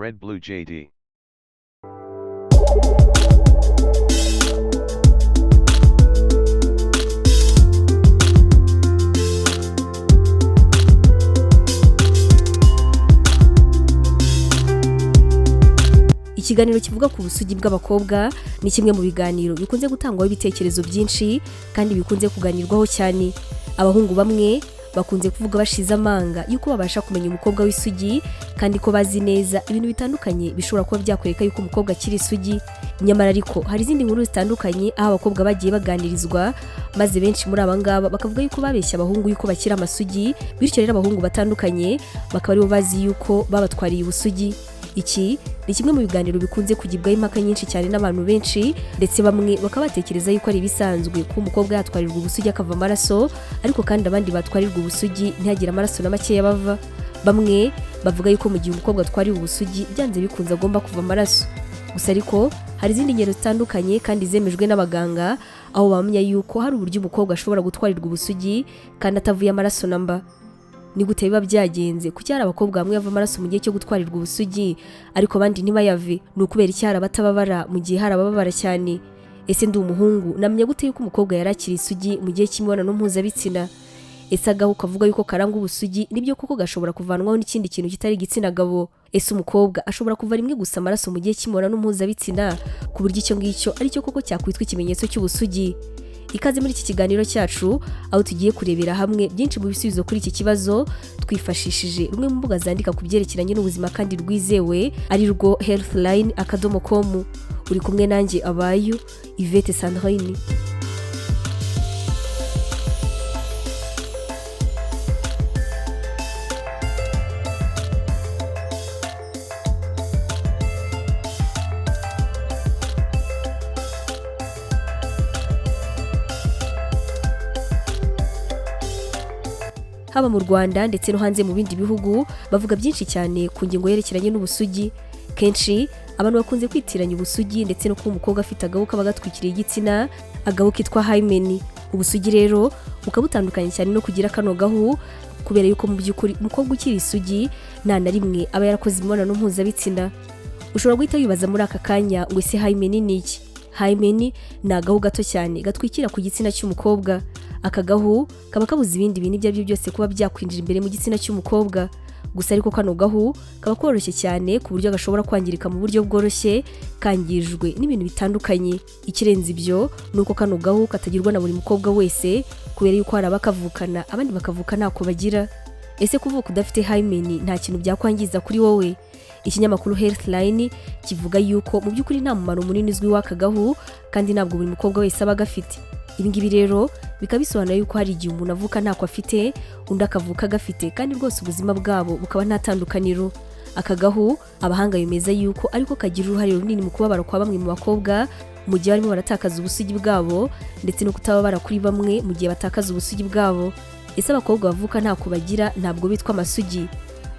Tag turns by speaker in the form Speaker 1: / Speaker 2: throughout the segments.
Speaker 1: Red Blue JD.
Speaker 2: Ikiganiro kivuga ku busugi bw'abakobwa ni kimwe mu biganiro bikunze gutangwaho ibitekerezo byinshi kandi bikunze kuganirwaho cyane. Abahungu bamwe bakunze kuvuga bashize amanga yuko babasha kumenya umukobwa w'isugi kandi ko bazi neza ibintu bitandukanye bishobora kuba byakwereka yuko umukobwa akiri isugi. Nyamara ariko hari izindi nkuru zitandukanye aho abakobwa bagiye baganirizwa, maze benshi muri aba ngaba bakavuga yuko babeshya abahungu yuko bakiri amasugi, bityo rero abahungu batandukanye bakaba aribo bazi yuko babatwariye ubusugi. Iki ni kimwe mu biganiro bikunze kugibwaho impaka nyinshi cyane n'abantu benshi, ndetse bamwe bakaba batekereza yuko ari ibisanzwe ko umukobwa yatwarirwa ubusugi akava amaraso, ariko kandi abandi batwarirwa ubusugi ntihagire amaraso na makeya bava. Bamwe bavuga yuko mu gihe umukobwa atwariwe ubusugi byanze bikunze agomba kuva amaraso. Gusa ariko hari izindi ngero zitandukanye kandi zemejwe n'abaganga, aho bamenya yuko hari uburyo umukobwa ashobora gutwarirwa ubusugi kandi atavuye amaraso na mba. Ni gute biba byagenze? Kuki hari abakobwa bamwe bava amaraso mu gihe cyo gutwarirwa ubusugi ariko abandi ntibayave? Ni ukubera iki hari abatababara mu gihe hari abababara cyane? Ese ndi umuhungu namenya gute yuko umukobwa yari akiri isugi mu gihe cy'imibonano mpuzabitsina? Ese agahu kavuga yuko karanga ubusugi nibyo koko gashobora kuvanwaho n'ikindi kintu kitari igitsina gabo? Ese umukobwa ashobora kuva rimwe gusa amaraso mu gihe cy'imibonano mpuzabitsina ku buryo icyo ngicyo aricyo koko cyakwitwa ikimenyetso cy'ubusugi? Ikaze muri iki kiganiro cyacu aho tugiye kurebera hamwe byinshi mu bisubizo kuri iki kibazo twifashishije rumwe mu mbuga zandika ku byerekeranye n'ubuzima kandi rwizewe, ari rwo healthline.com. Uri kumwe nanjye Abayu Yvette Sandrine. Haba mu Rwanda ndetse no hanze mu bindi bihugu bavuga byinshi cyane ku ngingo yerekeranye n'ubusugi. Kenshi abantu bakunze kwitiranya ubusugi ndetse no kuba umukobwa afite agahu kaba gatwikiriye igitsina, agahu kitwa hymen. Ubusugi rero bukaba butandukanye cyane no kugira kano gahu, kubera yuko mu by'ukuri umukobwa ukiri isugi nta na rimwe aba yarakoze imibonano mpuzabitsina. Ushobora guhita wibaza muri aka kanya ngo ese hymen ni iki? Hymen ni agahu gato cyane gatwikira ku gitsina cy'umukobwa. Aka gahu kaba kabuza ibindi bintu ibyo ari byo byose kuba byakwinjira imbere mu gitsina cy'umukobwa. Gusa ariko kano gahu kaba koroshye cyane ku buryo gashobora kwangirika mu buryo bworoshye kangijwe n'ibintu bitandukanye. Ikirenze ibyo ni uko kano gahu katagirwa na buri mukobwa wese, kubera yuko hari abakavukana abandi bakavuka ntako bagira. Ese kuvuka udafite hymen nta kintu byakwangiza kuri wowe? Ikinyamakuru Healthline kivuga yuko mu by'ukuri nta mumaro munini uzwi w'aka gahu kandi ntabwo buri mukobwa wese aba agafite. Ibi ngibi rero bikaba bisobanura yuko hari igihe umuntu avuka ntako afite, undi akavuka agafite, kandi rwose ubuzima bwabo bukaba nta tandukaniro. Aka gahu abahanga bemeza yuko ariko kagira uruhare runini mu kubabara kwa bamwe mu bakobwa mu gihe barimo baratakaza ubusugi bwabo, ndetse no kutababara kuri bamwe mu gihe batakaza ubusugi bwabo. Ese abakobwa bavuka ntako bagira ntabwo bitwa amasugi?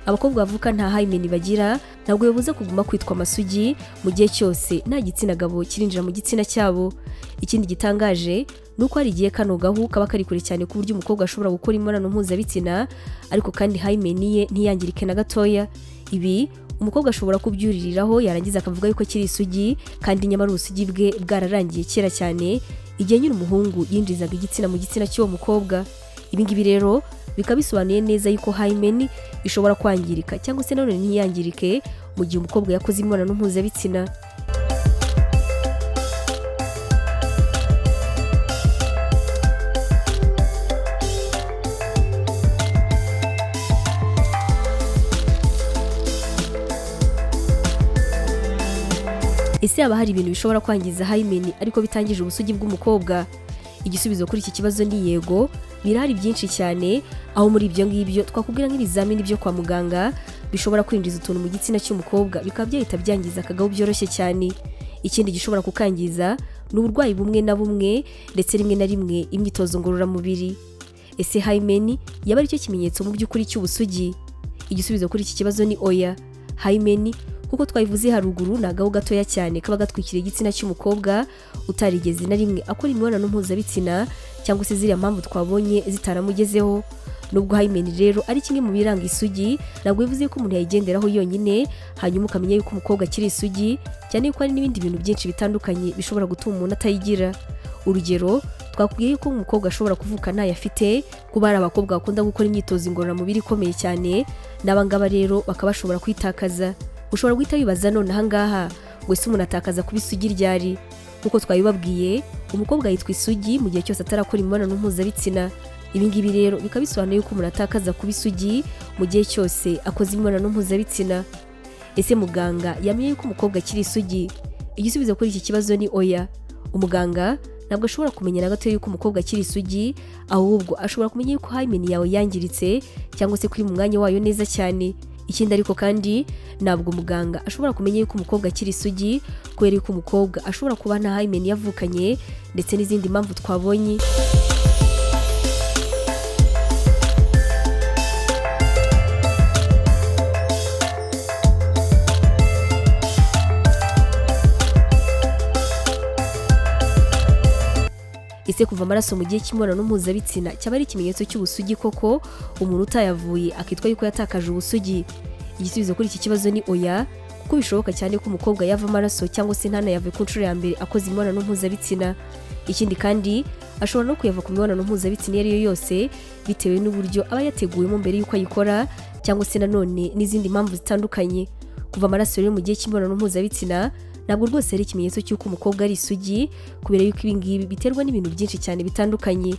Speaker 2: Abakobwa bavuka nta hymen bagira ntabwo bibuza kuguma kwitwa amasugi mu gihe cyose nta gitsina gabo kirinjira mu gitsina cyabo. Ikindi gitangaje ni uko hari igihe kano gahu kaba kari kure cyane ku buryo umukobwa ashobora gukora imibonano mpuzabitsina ariko kandi hymen ye ntiyangirike na gatoya. Ibi umukobwa ashobora kubyuririraho yarangiza akavuga yuko akiri isugi, kandi nyamara ubusugi bwe bwararangiye kera cyane igihe nyine umuhungu yinjizaga igitsina mu gitsina cy'uwo mukobwa. Ibi ngibi rero bikaba bisobanuye neza yuko hymen ishobora kwangirika cyangwa se nanone ntiyangirike mu gihe umukobwa yakoze imibonano mpuzabitsina. Ese haba hari ibintu bishobora kwangiza hymen ariko bitangije ubusugi bw'umukobwa? Igisubizo kuri iki kibazo ni yego, birahari byinshi cyane, aho muri ibyo ngibyo twakubwira nk'ibizamini byo kwa muganga bishobora kwinjiza utuntu mu gitsina cy'umukobwa bikaba byahita byangiza akagahu byoroshye cyane. Ikindi gishobora kukangiza ni uburwayi bumwe na bumwe ndetse rimwe na rimwe imyitozo ngororamubiri. Ese hymen yaba aricyo kimenyetso mu by'ukuri cy'ubusugi? Igisubizo kuri iki kibazo ni oya. Hymen nk'uko twabivuze haruguru ni agahu gatoya cyane kaba gatwikiriye igitsina cy'umukobwa utarigeze na rimwe akora imibonano mpuzabitsina cyangwa se ziriya mpamvu twabonye zitaramugezeho. Nubwo hymen rero ari kimwe mu biranga isugi, ntabwo bivuze ko umuntu yayigenderaho yonyine hanyuma ukamenya yuko umukobwa akiri isugi, cyane yuko hari n'ibindi bintu byinshi bitandukanye bishobora gutuma umuntu atayigira. Urugero, twakubwiye yuko umukobwa ashobora kuvuka ntayo afite, kuba hari abakobwa bakunda gukora imyitozo ngororamubiri ikomeye cyane, n'abangaba rero bakaba bashobora kwitakaza. Ushobora guhita wibaza none ahangaha ngo ese umuntu atakaza kuba isugi ryari? Nk'uko twabibabwiye, umukobwa yitwa isugi mu gihe cyose atarakora imibonano mpuzabitsina. Ibi ngibi rero bikaba bisobanuye yuko umuntu atakaza kuba isugi mu gihe cyose akoze imibonano mpuzabitsina. Ese muganga yamenye yuko umukobwa akiri isugi? Igisubizo kuri iki kibazo ni oya. Umuganga ntabwo ashobora kumenya na gato yuko umukobwa akiri isugi, ahubwo ashobora kumenya yuko hymen yawe yangiritse cyangwa se kuri mu mwanya wayo neza cyane. Ikindi ariko kandi, ntabwo muganga ashobora kumenya yuko umukobwa akiri isugi, kubera yuko umukobwa ashobora kuba nta hymen yavukanye ndetse n'izindi mpamvu twabonye. Ese kuva amaraso mu gihe cy'imibonano mpuzabitsina cyaba ari ikimenyetso cy'ubusugi koko, umuntu utayavuye akitwa yuko yatakaje ubusugi? Igisubizo kuri iki kibazo ni oya, kuko bishoboka cyane ko umukobwa yava amaraso cyangwa se ntanayave ku nshuro ya mbere akoze imibonano mpuzabitsina. Ikindi kandi, ashobora no kuyava ku mibonano mpuzabitsina iyo ari yo yose bitewe n'uburyo aba yateguwemo mbere y'uko ayikora, cyangwa se nanone n'izindi mpamvu zitandukanye. Kuva amaraso rero mu gihe cy'imibonano mpuzabitsina ntabwo rwose ari ikimenyetso cy'uko umukobwa ari isugi, kubera yuko ibi ngibi biterwa n'ibintu byinshi cyane bitandukanye.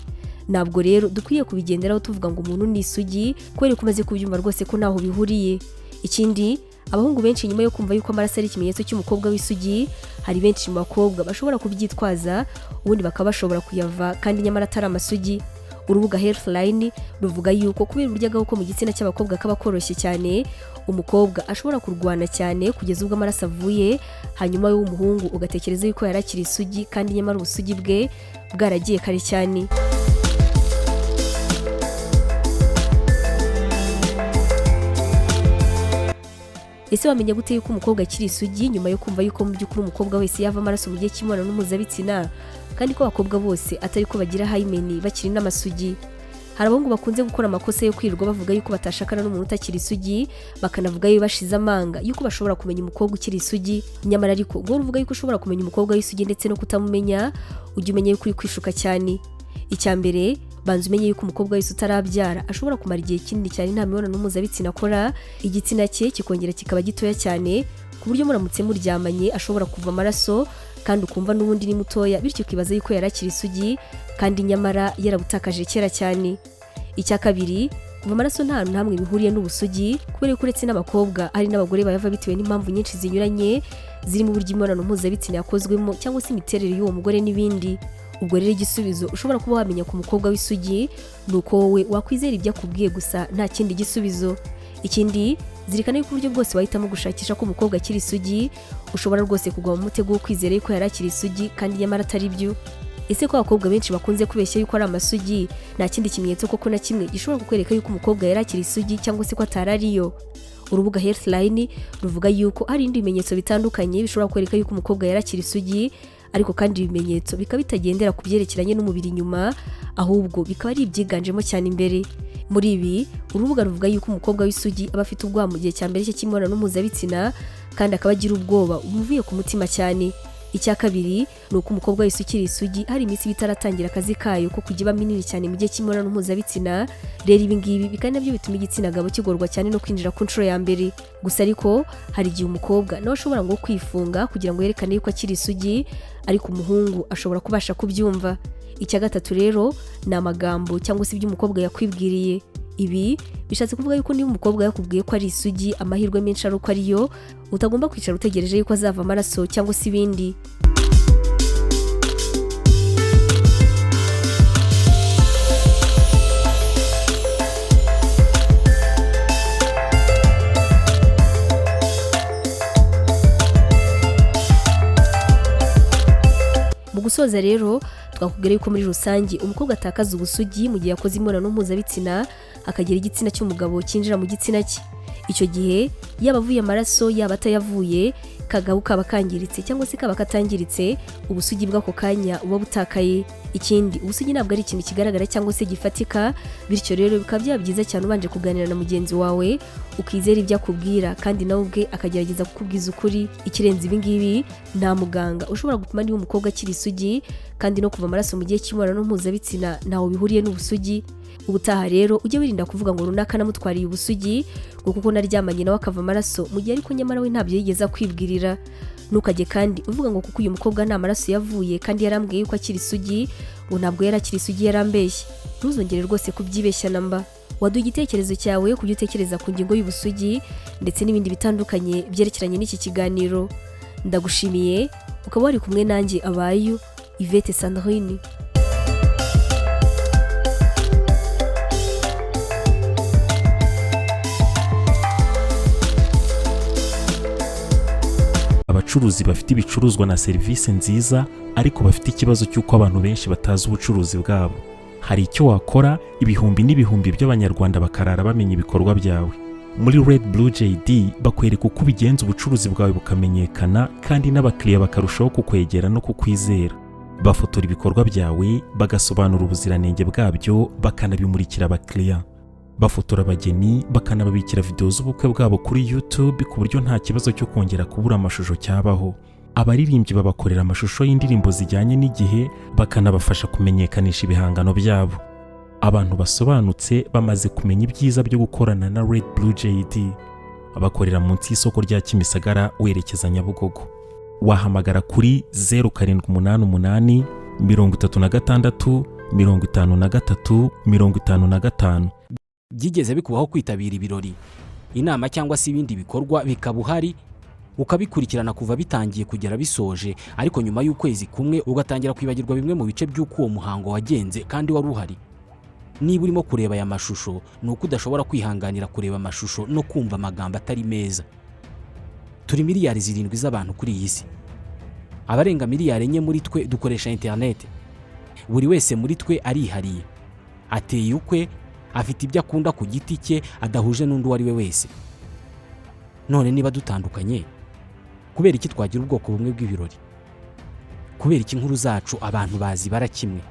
Speaker 2: Ntabwo rero dukwiye kubigenderaho tuvuga ngo umuntu ni isugi, kubera ko umaze kubyumva rwose ko ntaho bihuriye. Ikindi, abahungu benshi nyuma yo kumva yuko amaraso ari ikimenyetso cy'umukobwa w'isugi, hari benshi mu bakobwa bashobora kubyitwaza, ubundi bakaba bashobora kuyava kandi nyamara atari amasugi. Urubuga Healthline ruvuga yuko kubera uburyo agakoko mu gitsina cy'abakobwa kaba koroshye cyane, umukobwa ashobora kurwana cyane kugeza ubwo amaraso avuye, hanyuma wowe w'umuhungu ugatekereza yuko yari akiri isugi kandi nyamara ubusugi bwe bwaragiye kare cyane. Ese wamenya gute yuko umukobwa akiri isugi nyuma yo kumva yuko mu by'ukuri umukobwa wese yava amaraso mu gihe cy'imibonano mpuzabitsina, kandi ko abakobwa bose atari ko bagira hymen bakiri n'amasugi? Hari abahungu bakunze gukora amakosa yo kwirirwa bavuga yuko batashakana n'umuntu utakiri isugi, bakanavuga yo bashize amanga yuko bashobora kumenya umukobwa ukiri isugi. Nyamara ariko guhora uvuga yuko ushobora kumenya umukobwa w'isugi ndetse no kutamumenya, ujye umenya yuko uri kwishuka cyane. Icya mbere, banza umenye yuko umukobwa wese utarabyara ashobora kumara igihe kinini cyane nta mibonano mpuzabitsina akora, igitsina cye kikongera kikaba gitoya cyane ku buryo muramutse muryamanye ashobora kuva amaraso kandi ukumva n'ubundi ni mutoya, bityo ukibaza yuko yari akiri isugi kandi nyamara yarabutakaje kera cyane. Icya kabiri, kuva amaraso nta hantu hamwe bihuriye n'ubusugi, kubera ko uretse n'abakobwa hari n'abagore bayava bitewe n'impamvu nyinshi zinyuranye zirimo uburyo imibonano mpuzabitsina yakozwemo cyangwa se imiterere y'uwo mugore n'ibindi. Ubwo rero igisubizo ushobora kuba wamenya ku mukobwa w'isugi ni uko wowe wakwizera ibyo akubwiye gusa, nta kindi gisubizo. Ikindi, zirikana yuko uburyo bwose wahitamo gushakisha ko umukobwa akiri isugi, ushobora rwose kugwa mu mutego wo kwizera yuko yari akiri isugi kandi nyamara atari byo. Ese ko abakobwa benshi bakunze kubeshya yuko ari amasugi, nta kindi kimenyetso koko na kimwe gishobora kukwereka yuko umukobwa yari akiri isugi cyangwa se ko atari ariyo? Urubuga Healthline ruvuga yuko hari ibindi bimenyetso bitandukanye bishobora kwereka yuko umukobwa yari akiri isugi, ariko kandi ibimenyetso bikaba bitagendera ku byerekeranye n'umubiri inyuma, ahubwo bikaba ari ibyiganjemo cyane imbere. Muri ibi, urubuga ruvuga yuko umukobwa w'isugi aba afite ubwoba mu gihe cya mbere cye cy'imibonano mpuzabitsina, kandi akaba agira ubwoba bumuvuye ku mutima cyane. Icya kabiri ni uko umukobwa wese ukiri isugi hari iminsi iba itaratangira akazi kayo ko kujya iba minini cyane mu gihe cy'imibonano mpuzabitsina. Rero ibi ngibi bikaba nabyo bituma igitsina gabo kigorwa cyane no kwinjira ku nshuro ya mbere. Gusa ariko hari igihe umukobwa nawe ashobora ngo kwifunga kugira ngo yerekane yuko akiri isugi, ariko umuhungu ashobora kubasha kubyumva. Icya gatatu rero ni amagambo cyangwa se ibyo umukobwa yakwibwiriye. Ibi bishatse kuvuga yuko niba umukobwa yakubwiye ko ari isugi, amahirwe menshi ari uko ariyo, utagomba kwicara utegereje yuko azava amaraso cyangwa se ibindi. Mu gusoza rero, twakubwira yuko muri rusange umukobwa atakaza ubusugi mu gihe yakoze imibonano mpuzabitsina akagira igitsina cy'umugabo cyinjira mu gitsina cye. Icyo gihe yaba avuye amaraso yaba atayavuye, Kagahu kaba kangiritse cyangwa se kaba katangiritse, ubusugi bw'ako kanya buba butakaye. Ikindi, ubusugi ntabwo ari ikintu kigaragara cyangwa se gifatika. Bityo rero bikaba byaba byiza cyane ubanje kuganira na mugenzi wawe, ukizera ibyo akubwira, kandi nawe ubwe akagerageza kukubwiza ukuri. Ikirenze ibi ngibi, nta muganga ushobora gupima niba umukobwa akiri isugi, kandi no kuva amaraso mu gihe cy'imibonano mpuzabitsina ntaho bihuriye n'ubusugi. Ubutaha rero ujye wirinda kuvuga ngo runaka namutwariye ubusugi, ngo kuko naryamanye nawe akava amaraso, mu gihe ariko nyamara we ntabyo yigeze akwibwirira. Ntukajye kandi uvuga ngo kuko uyu mukobwa nta maraso yavuye kandi yarambwiye yuko akiri isugi, ngo ntabwo yari akiri isugi, yarambeshye. Ntuzongere rwose kubyibeshya na mba. Waduha igitekerezo cyawe ku byo utekereza ku ngingo y'ubusugi ndetse n'ibindi bitandukanye byerekeranye n'iki kiganiro. Ndagushimiye, ukaba wari kumwe nanjye, Abayu Yvette Sandrine.
Speaker 1: Abacuruzi bafite ibicuruzwa na serivisi nziza ariko bafite ikibazo cy'uko abantu benshi batazi ubucuruzi bwabo, hari icyo wakora ibihumbi n'ibihumbi by'Abanyarwanda bakarara bamenya ibikorwa byawe. Muri Red Blue JD bakwereka uko ubigenza ubucuruzi bwawe bukamenyekana, kandi n'abakiriya bakarushaho kukwegera no kukwizera. Bafotora ibikorwa byawe, bagasobanura ubuziranenge bwabyo, bakanabimurikira abakiriya. Bafotora abageni, bakanababikira videwo z'ubukwe bwabo kuri YouTube, ku buryo nta kibazo cyo kongera kubura amashusho cyabaho. Abaririmbyi babakorera amashusho y'indirimbo zijyanye n'igihe, bakanabafasha kumenyekanisha ibihangano byabo. Abantu basobanutse bamaze kumenya ibyiza byo gukorana na Red Blue JD. Bakorera munsi y'isoko rya Kimisagara werekeza Nyabugogo. Wahamagara kuri 0788 36 53 55.
Speaker 3: Byigeze bikubaho kwitabira ibirori, inama cyangwa se ibindi bikorwa, bikaba uhari ukabikurikirana kuva bitangiye kugera bisoje, ariko nyuma y'ukwezi kumwe ugatangira kwibagirwa bimwe mu bice by'uko uwo muhango wagenze kandi wari uhari? Niba urimo kureba aya mashusho, ni uko udashobora kwihanganira kureba amashusho no kumva amagambo atari meza. Turi miliyari 7 z'abantu kuri iyi si. Abarenga miliyari 4 muri twe dukoresha interineti. Buri wese muri twe arihariye, ateye ukwe, afite ibyo akunda ku giti cye adahuje n'undi uwo ari we wese. None niba dutandukanye, kubera iki twagira ubwoko bumwe bw'ibirori? Kubera iki inkuru zacu abantu bazibara kimwe?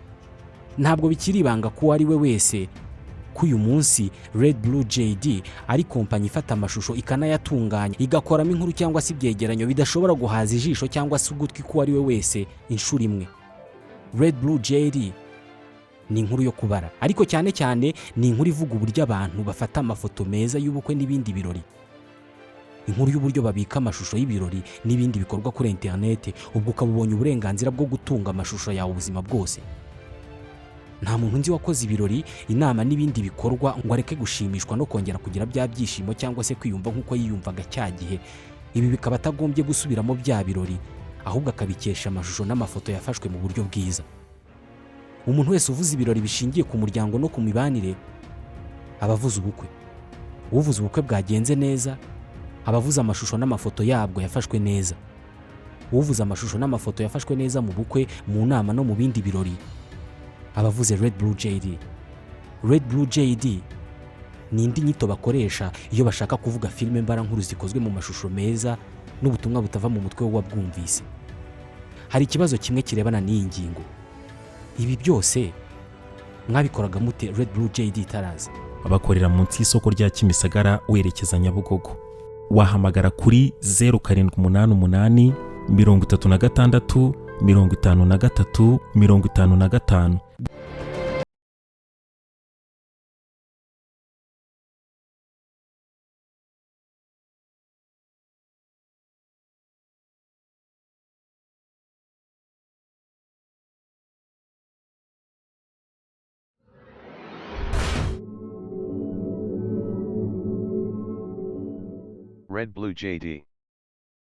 Speaker 3: Ntabwo bikiri ibanga ko uwo ari we wese ko uyu munsi Red Blue JD ari kompanyi ifata amashusho, ikanayatunganya, igakoramo inkuru cyangwa se ibyegeranyo bidashobora guhaza ijisho cyangwa se ugutwi k'uwo ari we wese inshuro imwe. Red Blue JD ni inkuru yo kubara, ariko cyane cyane ni inkuru ivuga uburyo abantu bafata amafoto meza y'ubukwe n'ibindi birori, inkuru y'uburyo babika amashusho y'ibirori n'ibindi bikorwa kuri interineti, ubwo ukaba ubonye uburenganzira bwo gutunga amashusho yawe ubuzima bwose. Nta muntu nzi wakoze ibirori, inama n'ibindi bikorwa ngo areke gushimishwa no kongera kugira bya byishimo cyangwa se kwiyumva nk'uko yiyumvaga cya gihe. Ibi bikaba atagombye gusubiramo bya birori, ahubwo akabikesha amashusho n'amafoto yafashwe mu buryo bwiza. Umuntu wese uvuze ibirori bishingiye ku muryango no ku mibanire aba avuze ubukwe. Uvuze ubukwe bwagenze neza aba avuze amashusho n'amafoto yabwo yafashwe neza. Uvuze amashusho n'amafoto yafashwe neza mu bukwe, mu nama no mu bindi birori aba avuze Red Blue JD. Red Blue JD ni indi nyito bakoresha iyo bashaka kuvuga filime mbarankuru zikozwe mu mashusho meza n'ubutumwa butava mu mutwe w'uwabwumvise. Hari ikibazo kimwe kirebana n'iyi ngingo: ibi byose mwabikoraga mute Red Blue JD itaraza?
Speaker 1: Bakorera munsi y'isoko rya Kimisagara werekeza Nyabugogo. Wahamagara kuri 0788 36 53 55.
Speaker 4: Red Blue JD.